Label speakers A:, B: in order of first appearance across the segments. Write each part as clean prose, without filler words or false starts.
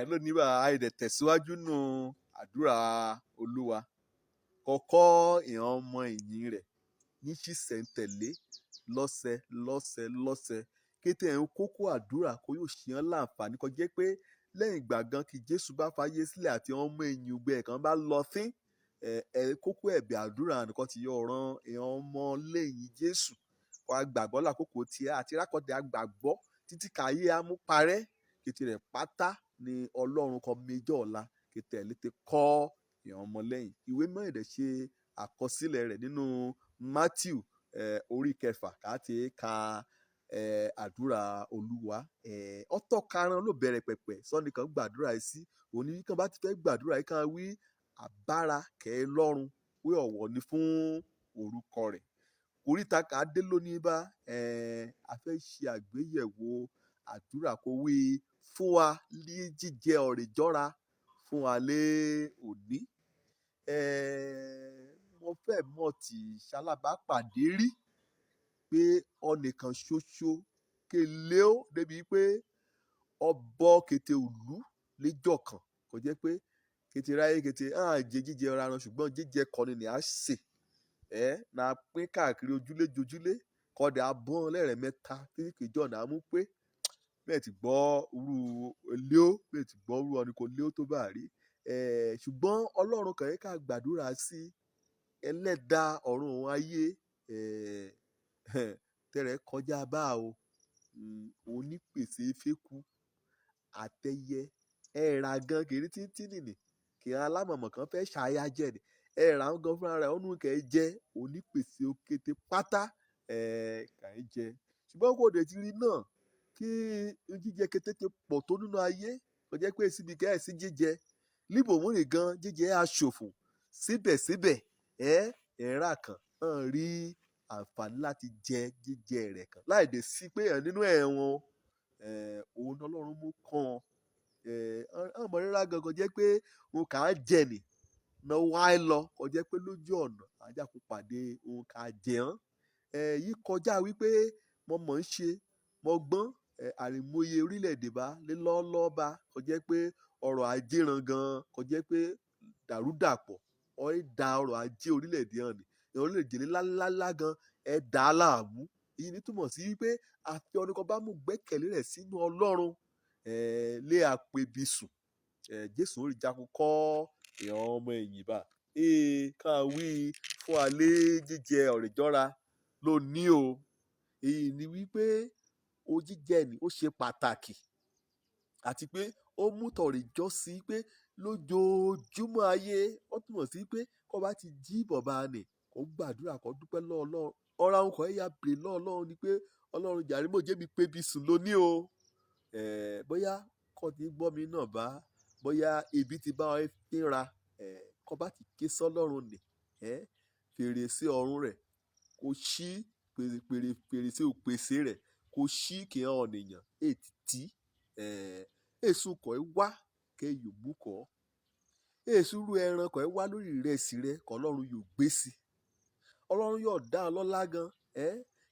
A: Lónìí bá a dẹ̀ tẹ̀síwájú nù àdúrà Olúwa kọ́kọ́ ìran ọmọ ẹ̀yìn rẹ̀ ní ṣísẹ̀ntẹ̀lé lọ́sẹ̀ lọ́sẹ̀ lọ́sẹ̀ kété ẹ̀ ń kókó àdúrà kó yóò ṣe án láǹfààní kó jẹ́ pé lẹ́yìn ìgbà gan kí Jésù bá fayé sílẹ̀ àti ọmọ ẹ̀yìn ògbẹ́ kan bá lọ fín ẹ kókó ẹ̀bẹ̀ àdúrà nìkan ti yọ ọ̀ràn ìran ọmọ lẹ́yìn Jésù kó a gbàgbọ́ lákòókò tiẹ̀ àti rákọ̀dẹ̀ àgbàgbọ́ títí káyé á mú parẹ́ kété rẹ̀ pátá ni Ọlọ́run kan méjọ́ ọ̀la kété ẹ̀ létè kọ́ ìran ọmọ lẹ́yìn. Ìwé mímọ́ ìdẹ̀ ṣe àkọsílẹ̀ rẹ̀ nínú Matthew orí kẹfà káti ka àdúrà Olúwa. Ọ̀tọ̀ karùn-ún ló bẹ̀rẹ̀ pẹ̀pẹ̀ sọ́ni kan gbàdúrà yìí sí òní kan bá ti fẹ́ gbàdúrà yìí kan wí àbára kẹ́ ẹ lọ́run wí ọ̀wọ̀ ni fún orúkọ rẹ̀. Oríta kà á dé lónìí bá a fẹ́ ṣe àgbéyẹ̀wò àdúrà kó wí fún wa ní jíjẹ ọ̀rẹ́jọ́ra fún wa lé òní. Mo fẹ́ mọ̀ tí ṣalábàápàdé rí pé ọnìkan ṣoṣo kele ó débi pé ọbọ kété òlú léjọ́ kan kò jẹ́ pé kété ráyé kété á jẹ jíjẹ ọ̀ra ran ṣùgbọ́n jíjẹ kọ́ni ni a sè ẹ́ na pín káàkiri ojúlé jojúlé kọ́dà abọ́n lẹ́rẹ̀mẹ́ta títí kejì ọ̀nà àmú pé bẹ́ẹ̀ ti gbọ́ irú léó bẹ́ẹ̀ ti gbọ́ irú ọ̀nì kò léó tó bá rí. Ṣùgbọ́n Ọlọ́run kàn yẹ ká gbàdúrà sí ẹlẹ́dàá ọ̀run òun ayé tẹ̀rẹ̀ kọjá bá o onípèsè fẹ́kù àtẹyẹ ẹ̀rà gan kiri títí nìní kì í alámọ̀mọ̀ kan fẹ́ ṣàyà jẹ ni ẹ̀rà ń gan fúnra rẹ̀ ọ̀nù kẹ̀ jẹ́ onípèsè òkété pátá kà í jẹ. Ṣùgbọ́n kò dé ti rí náà kí jíjẹ kété ti pọ̀ tó nínú ayé kò jẹ́ pé síbi kẹ́ ẹ̀ sí jíjẹ líbòmúrì gan jíjẹ aṣòfò síbẹ̀síbẹ̀ ẹ̀rà kan hàn rí àǹfààní láti jẹ jíjẹ rẹ̀ kan láì dé sí pé ẹ̀ nínú ẹ̀wọ̀n òun Ọlọ́run mú kàn ọmọ rírà gangan jẹ́ pé òun kà á jẹ nì náà wá lọ kò jẹ́ pé lójú ọ̀nà ajá kò pàdé òun kà á jẹ hàn. Yìí kọjá wípé mo mọ̀ ń ṣe mo gbọ́n àrìmọye orílẹ̀-èdè bá lọ́ọ́lọ́ bá kò jẹ́ pé ọrọ̀ ajé ran gan kò jẹ́ pé dàrúdàpọ̀ ọ̀ da ọrọ̀ ajé orílẹ̀-èdè hàn ní orílẹ̀-èdè ńláńláńlá gan ẹ̀ dà á láàmú. Èyí ní túmọ̀ sí wípé àfi ọdún kan bá mú gbẹ́kẹ̀lé rẹ̀ sínú Ọlọ́run lé àpèbí sùn. Jésù ó rí jakun kọ́ ìran ọmọ ẹ̀yìn bá ká wí fún alẹ́ jíjẹ ọ̀rẹ́jọ́ra lónìí o. Èyí ni wípé o jíjẹ ni ó ṣe pàtàkì àti pé ó mú tọ̀rẹ́jọ́ sí pé lójoojúmọ́ ayé ó túmọ̀ sí pé kó bá ti jí bọ̀bá nì kó gbàdúrà kó dúpẹ́ lọ́wọ́ Ọlọ́run. Ọ̀rọ̀ àwọn kan yà bèrè lọ́wọ́ Ọlọ́run ni pé Ọlọ́run jàre mò jẹ́ mi pé bí sùn lónìí o. Bóyá kò ti gbọ́ mi náà bá bóyá ebi ti bá ọ fínra kó bá ti ké sọ́lọ́run nì fèrèsé ọ̀run rẹ̀ kò ṣí fèrèsé òpèsè rẹ̀ kò ṣí kí hàn ọ̀nìyàn ètìtì èso kọ̀ ẹ́ wá kẹ́ yòóbù kọ́ èso rú ẹran kọ̀ ẹ́ wá lórí ìrẹsì rẹ kọ́ Ọlọ́run yóò gbé sí. Ọlọ́run yóò dá ọ lọ́lá gan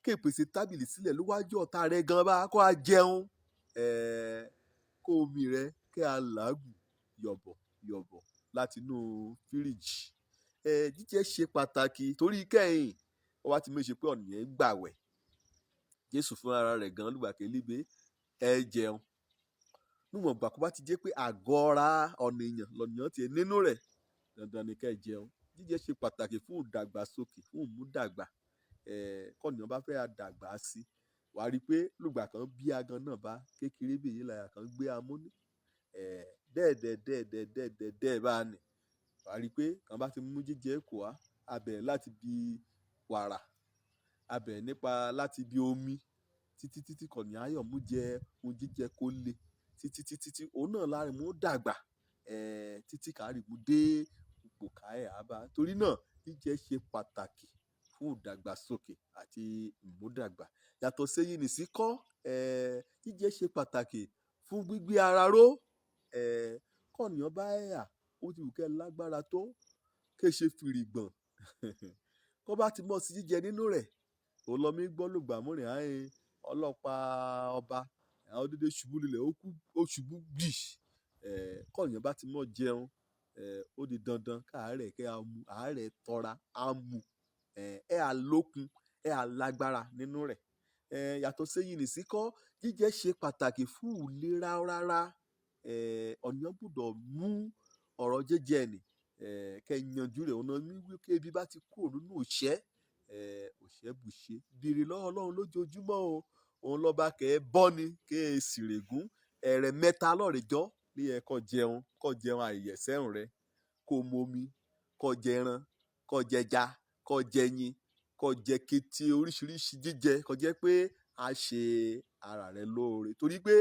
A: kí èpèsè tábìlì sílẹ̀ lówájú ọ̀tá rẹ gan bá kó a jẹun kó omi rẹ kí a làágùn yọ̀bọ̀ yọ̀bọ̀ látinú fíríjì. Jíjẹ ṣe pàtàkì torí kẹ́yìn ó wá ti mú ṣe pé ọ̀nìyàn gbàwẹ̀. Jésù fún ara rẹ̀ gan lùgbà kélíbe ẹ jẹun níwọ̀n ìgbà kó bá ti jẹ́ pé àgọ́ ara ọ̀nìyàn lọ̀nìyàn ti nínú rẹ̀ dandan ni kẹ́ jẹun. Jíjẹ ṣe pàtàkì fún ìdàgbàsókè fún ìmúdàgbà. Kọ́nìyàn bá fẹ́ dàgbà sí wàá rí i pé lùgbà kan bí agan náà bá kékeré bèyí làyà kan gbé amúní dẹ́ẹ̀dẹ́ẹ̀dẹ́ẹ̀dẹ́ẹ̀dẹ́ẹ̀ bá ní wàá rí i pé kàn bá ti mú jíjẹ kó wa a bẹ̀rẹ̀ láti bí wàrà a bẹ̀rẹ̀ nípa láti bí omi títí títí kọ̀nìyàn ayọ̀ mú jẹ ohun jíjẹ kó le títí títí tí òun náà láàrin mú dàgbà títí kárí mú dé ipò káyà bá. Torí náà jíjẹ ṣe pàtàkì fún ìdàgbàsókè àti ìmúdàgbà. Yàtọ̀ séyìn nìsí kọ́ jíjẹ ṣe pàtàkì fún gbígbé ara ró. Kọ́nìyàn bá ẹ̀yà ó ti wù kẹ́ lágbára tó ké ṣe fìrìgbọ̀n kó bá ti mọ̀ sí jíjẹ nínú rẹ̀ òun lọ mí gbọ́ lùgbàmúrìn ààyè ọlọ́pàá ọba àwọn dédé ṣubú lulẹ̀ ó kú ó ṣubú gbì. Kọ́ọ̀yàn bá ti mọ́ jẹun, ó di dandan káàárẹ̀ kẹ́ a mu àárẹ̀ tọra á mu, ẹ á lókun, ẹ á lágbára nínú rẹ̀. Yàtọ̀ séyìn nìsíkọ́, jíjẹ ṣe pàtàkì fún ìlera rárá. Ọ̀nìyàn gbọ́dọ̀ mú ọ̀rọ̀ jíjẹ nì kẹ́ yanjú rẹ̀. Ọ̀nà ní wípé ebi bá ti kúrò nínú ìṣẹ́, òṣẹ́ bùṣe. Béèrè lọ́wọ́ Ọlọ́run lójoojúmọ́ o. Òun lọ́ba kẹ́ ẹ bọ́ ni, kẹ́ ẹ sì règún. Ẹ̀rẹ̀ mẹ́ta lọ́rẹ̀jọ́ ní ẹ kó jẹun àìyẹ̀sẹ́rùn rẹ, kó momi, kó jẹran, kó jẹja, kó jẹyin, kó jẹ kété oríṣiríṣi jíjẹ, kó jẹ́ pé a ṣe ara rẹ lóore. Torí pé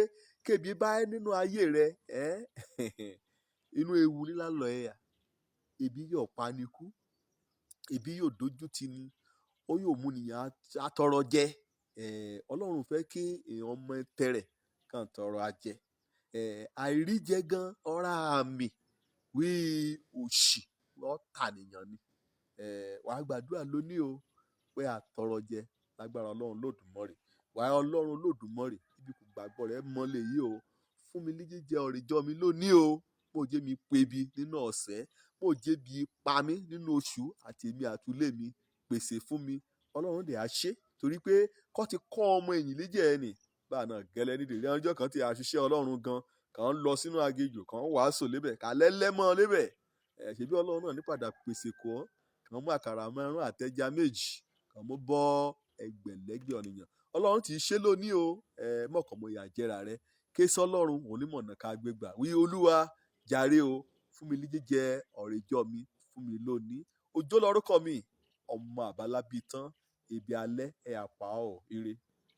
A: kébi bá nínú ayé rẹ, inú ewu lílá lọ ẹ yà. Ebi yóò pa ni kú, ebi yóò dojú ti ni, ó yóò mú nìyàn atọrọ jẹ. Ọlọ́run fẹ́ kí èèyàn ọmọ tẹrẹ̀ kàn tọrọ ajẹ. Àìríjẹ gan ọ̀rá àmì wí òṣì lọ́tà nìyàn ni. Wàá gbàdúrà lónìí o pé àtọrọ jẹ lágbára Ọlọ́run Lódùmarè. Wàá Ọlọ́run Lódùmarè ibi kò gbàgbọ́ rẹ mọ́lẹ̀ yìí o. Fún mi ní jíjẹ ọ̀rẹ́jọ́ mi lónìí o. Mo jẹ́ mi pebi nínú ọ̀sẹ̀, mo jẹ́ bi pa mí nínú oṣù àti èmi àtúlé mi, pèsè fún mi. Ọlọ́run dẹ̀ á ṣe torí pé kọ́ ti kọ́ ọmọ ẹ̀yìn léjẹ̀ ẹ nì. Báà náà gẹ́lẹ́ nídìí. Ní ọjọ́ kan tí a ṣiṣẹ́ Ọlọ́run gan, kàn ń lọ sínú aginjù, kàn ń wàásù lébẹ̀, kà lẹ́lẹ́mọ́ lébẹ̀. Ṣebí Ọlọ́run náà ní padà pèsè kọ́, kàn mú àkàrà márùn-ún àtẹja méjì, kàn mú bọ́ ẹgbẹ̀lẹ́gbẹ̀ ọ̀nìyàn. Ọlọ́run ti ṣe lónìí o. Mọ̀kànmọ́ ìyà jẹra rẹ. Ké sọ́lọ́run onímọ̀nà ká gbégbà. Wí Olúwa jàre o, fún mi ní jíjẹ ọ̀rẹ́jọ́ mi, fún mi lónìí. Òjó lorúkọ mi, ọmọ àbálábí tán, ebi alẹ́ ẹ̀ àpá ọ̀ ire.